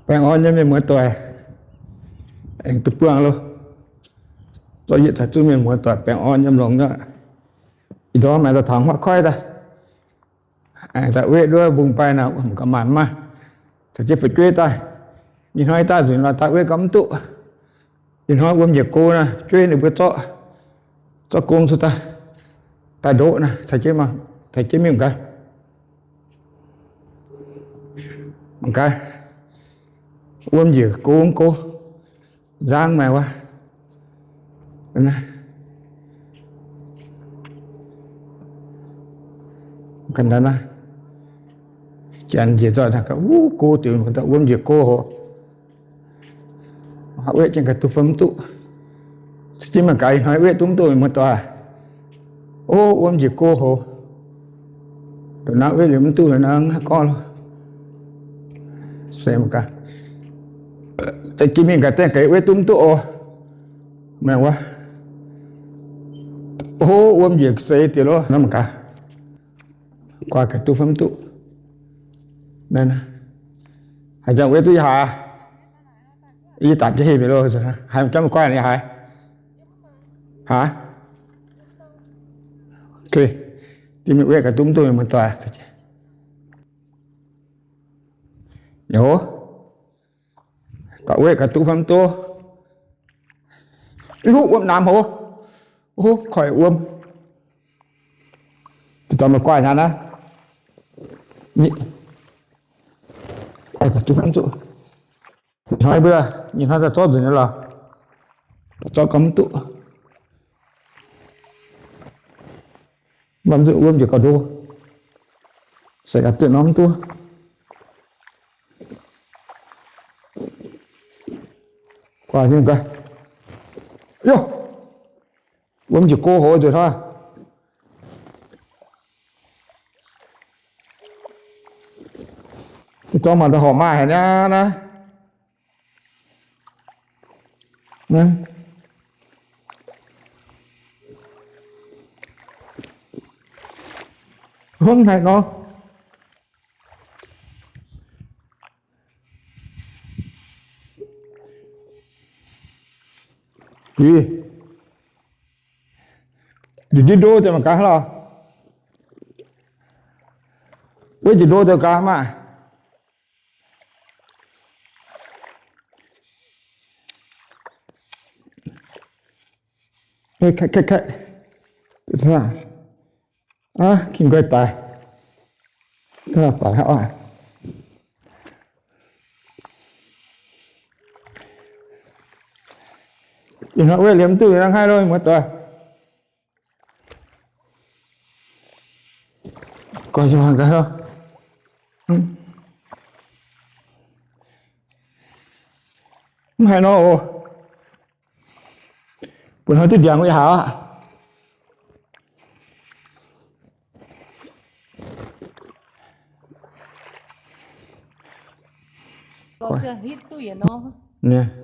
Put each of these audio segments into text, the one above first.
Baengh orn nyei mienh muoz-doic, aengx duqv buangh loh. Zorqv yietc taaih zuqv mienh muoz-doic baengh orn yiem longx nyei. Ih ndorm maaih daaih taux hmuangv koiv daaih, aengx daaih wetv nduov mbungv baaih naaic, wuom gauh maanc maiv maaih. Caux jienv fu'jueiv daaih, ih hnoi daaih nzunc lorz daaih wetv gauh mv duqv. Ih hnoi wuom njiec go naaic, fu'jueiv ninh mbuo zorqv, zorqv gong cuotv daaih, daaih ndoqv naaic, caux jienv mingh gaax. Mangc gaax, wuom njiec go go, nzangv maaih wuov. Ganh naaiv, janx njiec nzoih naaic, wuov go diuc, wuom njiec go hoc. Haaix wetv jienv ganh duqv fai mv duqv. Caux jienv mangc gaax ih hnoi wetv duqv mv duqv, muoz-doic. O, wuom njiec go hoc. Ndongc naaiv wetv liuz mv duqv, ndongc naaiv haaix gorngv lo. Se mangc gaax, caux jienv mingh gaax, dengh gaax wetv duqv mv duqv oc. Meih wuov, o, wuom njiec seix diuc loh. Naaiv mangc gaax, guaaih gaax duqv fai mv duqv. Naaiv, haaix jangx wetv duqv yie haaix? Yie dapc jienv heh mingh loh. Haaix jangx guaaih yie haaix? Haaix? Dingh mingh wetv gaax duqv mv duqv, muoz-doic. Nyoc, dapc wetv gaax duqv fai mv duqv. Wuov, wuom namx hoc. Wuov, koiv wuom. Deix dorh meih guaaih hnyangx naaiv. Ih hnoi mbuo, ih hnoi daaih zorqv nzunc nyei lorqc. Daaih zorqv gauh mv duqv. Mv baac mv zuqc wuom njiec gauh ndo. Se gaax duqv norm mv duqv. Guaaih nyei gaax. Yoh! Wuom njiec go hoc nzunc hnoi. Dorngx mangc daaih horpc maaih haic niaa naaiv. Hnangv haaix nor. Ih, njiec ndo deix mangc gaax lorqc. Wuov njiec ndo deix gaax maah. King guai daic. Daic hnangv oc. Ih hnoi wetv liemh duqv hnangv haaix lo, muoz-doic. Gorngv haaix nor oc. Bun hnoi duqv ndiangx wuov haaix aqv.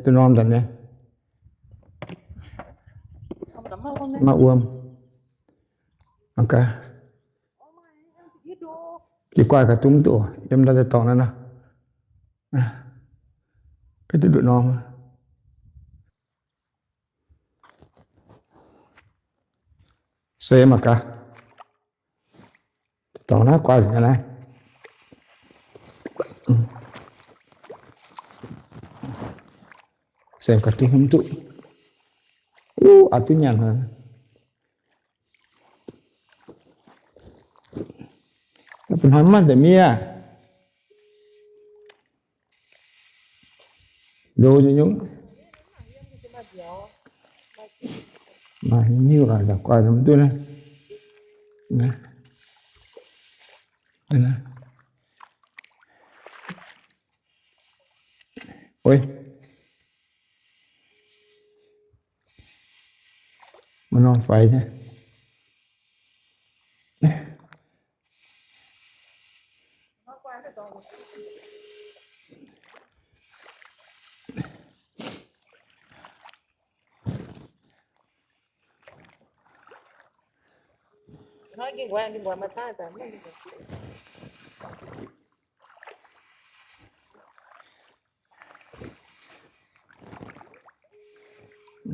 Duqv norm daaih nyei. Maiv wuom. Jiex guaaih gaax duqv mv duqv, yiem ndau deix dorngx naaiv nor. Duqv nduqc norm. Se mangc gaax. Dorngx naaiv guaaih nzengc naaiv. Se gaax duqv mv duqv. Wuov, aav duqv nyanc. Bun hnoi maiv maaih deix miev. Ndo nyei nyungc. Maaih nyungc la'guaih mv duqv naaiv. Oi, maiv norm faix nyei.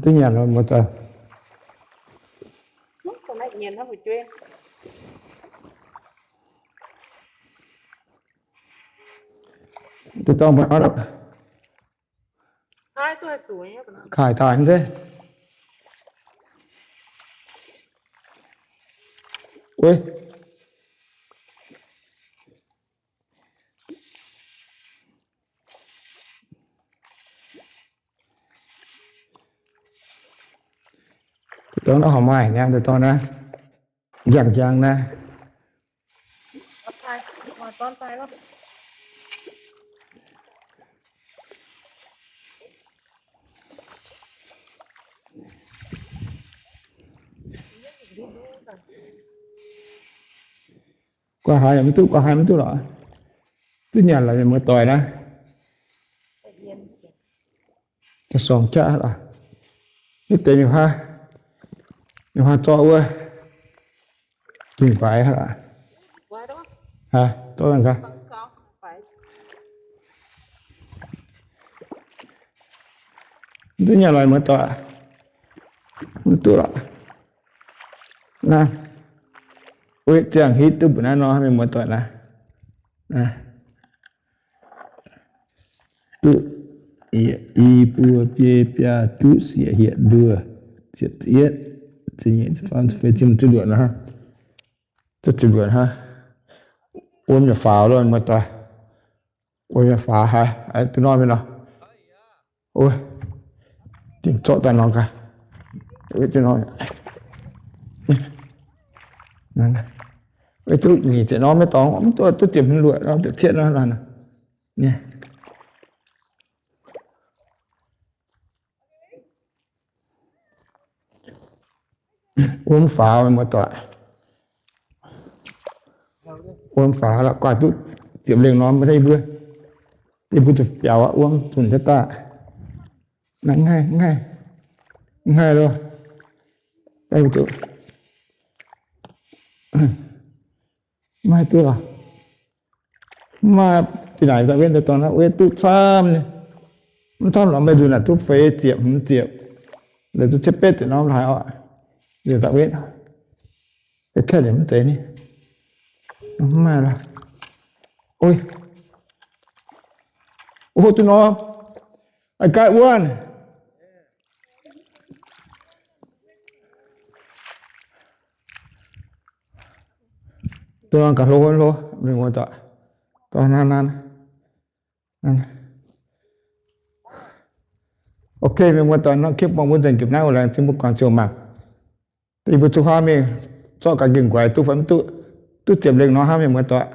Duqv nyanc lorqc, muoz-doic. Deix dorngx mbuo kaaix taaix deix. Uiv. Deix dorngx naaiv horpc maaih naaiv, deix dorngx naaiv, njang-njang naaiv. Gu'nguaaz haaix mv duqv, gu'nguaaz haaix mv duqv lorqc. Duqv nyanc lorqc, mienh muoz-doic naaiv. Da'sorngx jaqv lorqc. Naaiv deix ninh huaav, ninh huaav zorqv wuov, ging faix lorqc. Zorqv gaax. Mv duqv nyanc lorqc, muoz-doic. Mv duqv lorqc. Naaiv, wuov ziangh hitv duqv mbuo naaiv nor, mienh muoz-doic naaiv. Duqv i, buo, biei, biaa, juqv, sieqv, hietc, nduoh, ziepc, ziepc yietv, ziepc nyeic, ziepc faam, ziepc feix, ziepc luoqc nor. Ziepc luoqc hnangv. Wuom yaac faaux lorqc, muoz-doic. Wuom yaac faaux haic, duqv norm nyei nor. Dingc zorqv daaih nor gaax. Duqv nyic ziepc norm maiv dorngx, mv duqv, duqv ziepc hmz luoqc nor, ziepc cietv nor. Wuom faaux, muoz-doic. Wuom faaux lorqc, guaaih duqv ziepc lengh norm maiv deix mbuo. Yie mbuo zuqc biaux aqv, wuom zunc jienv daaih. Mv haih, mv haih, mv haih loh. Mv haih duqv lorqc. Mv maaih zinh ndaangc da'wetv deix dorngx naaiv wetv duqv camv nyei. Mv camv lorqc, meih nzunc naaic duqv feix ziepc, hmz ziepc, laaix duqv cietv betv ziepc norm laaix oc. Liuz da'wetv, kaeqv liuz mv zeiz ni. Mv maaih lorqc. O, duqv norm. I got one. Duqv norm gaax, hlo hlo, mienh muoz-doic. Dorh naaiv, naaiv. Ok, mienh muoz-doic, norm clip mbuo nzengc jupc naaiv oc, laengz zingh mbuo guangc ziouc mangc. Yie mbuo zuqc huaav mingh zorqv gaax nqaengx nquaix duqv fai mv duqv, duqv ziepc lengh nor hnangv, mienh muoz-doic.